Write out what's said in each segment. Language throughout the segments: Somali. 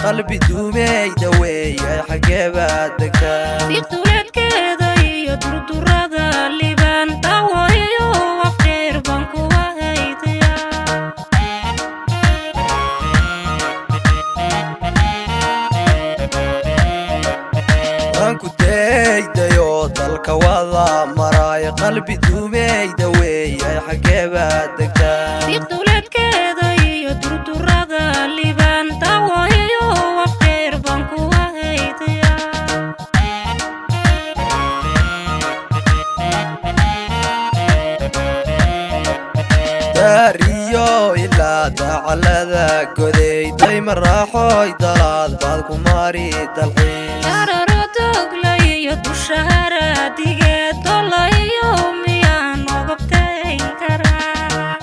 Qalbi duumey daweeyay, xaggee baad degtaa? Fiiqduleedkeeda iyo durdurada Libaan, Daawo iyo Afdheer baan kuwa haydaya. Waan ku daydayo dalka wada maraay. Qalbi duumey daweeyay, xaggee baad degtaa? Fiiqduleedkeeda iyo durdurada Libaan, Daawo iyo Afdheer baan kuwa haydaya. Daariyo ilaa dacalada Goday, dayma raaxoy, dalaad baad ku mari dalxiis. Dararo dogla iyo dusha haraadigeed, dolla iyo miyaan ogobtayn karaa?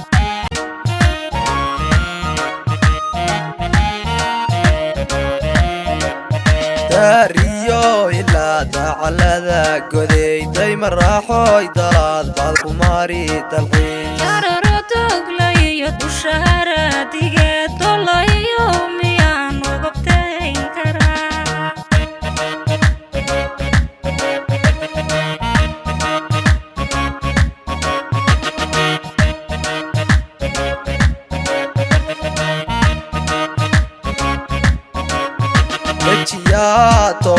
Daariyo ilaa dacalada Goday, dayma raaxoy, dalaad baad ku mari dalxiis. Dararo dogla iyo dusha haraadigeed, dolla iyo miyaan ogobtayn karaa? Dejiyaato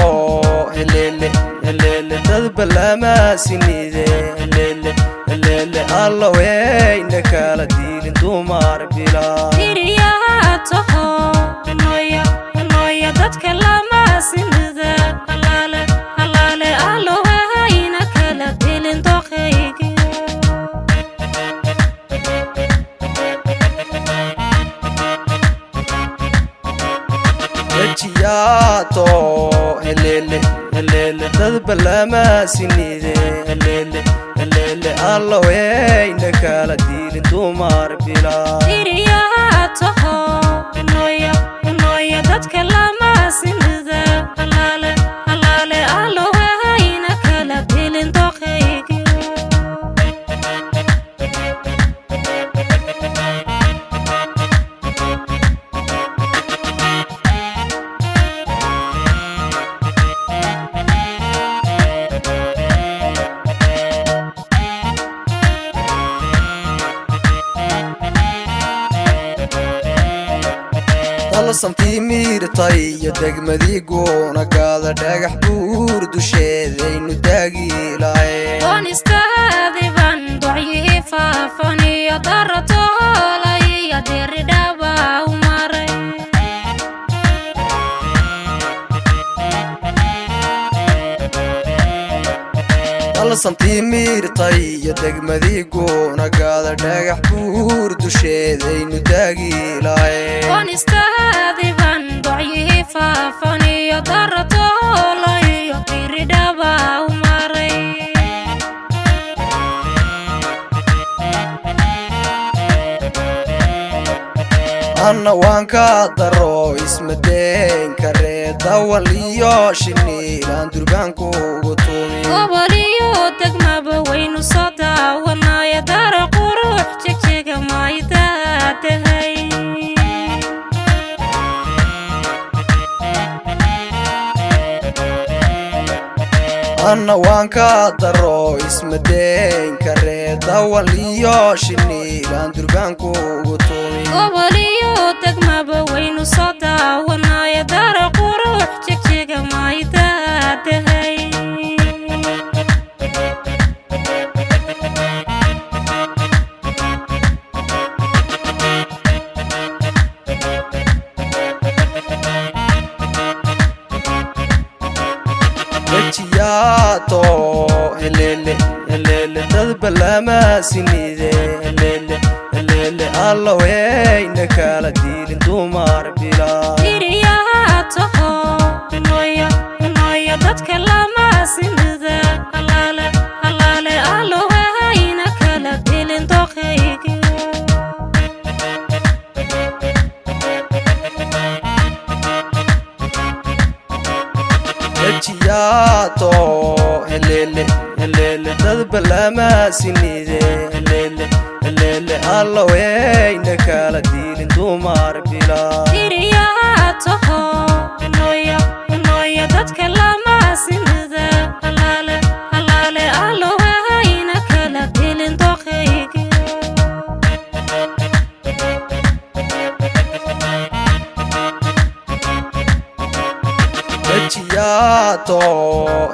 helele helele, dad ballamaasinide helele helele, Alla weyna kala diilin dumar bilaa. Tiriyaataho noya noya, dadka lama sinida. Halaale halaale, allohahayna kala dilin doqaygiyo. Dejiyaato helele helele, dad ballamaasinide helele helele, Alla weyna kala diilin dumar bilaa. Tiriyaataho noya noya, dadka lama sinida. Halaale halaale, allohahayna kala dilin doqaygiyo. Dalsantii miirtay iyo degmadii guunagaada, dhagax buur dusheedaynu daagi lahayn. Doonistaadiban docyihii faafan iyo daratoola iyo diridhaba u maray. Dalsantii miirtay iyo degmadii guunagaada, dhagax buur dusheedaynu daagi lahayn. Doonistaadiban docyihii faafan iyo daratoola iyo diridhaba u maray. Anna waan ka daro ismadeyn karee, dawal iyo shiniilaan durbaankuugu tumi. Gobol iyo degmaba waynu soo daawanaya, dara qurux jegjega maydaadahay. Anna waan ka daro ismadeyn karee, dawal iyo shiniilaan durbaankuugu tumi. Gobol iyo degmaba waynu soo daawanaya, dara qurux jegjega maydaadahay. Dejiyaato helele helele, dad ballamaasinide helele helele, Alla weyna kala diilin dumar bilaa. Tiriyaataho noya noya, dadka lama sinida. Halaale halaale, allohahayna kala dilin doqaygiyo. Dejiyaato helele helele, dad ballamaasinide helele helele, Alla weyna kala diilin dumar bilaa. Tiriyaataho Diriyaato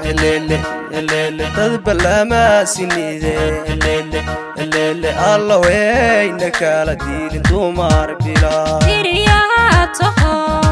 helele helele, dad ballamaasinide helele helele, alla weyna kala diilin dumar bila. Diriyataho.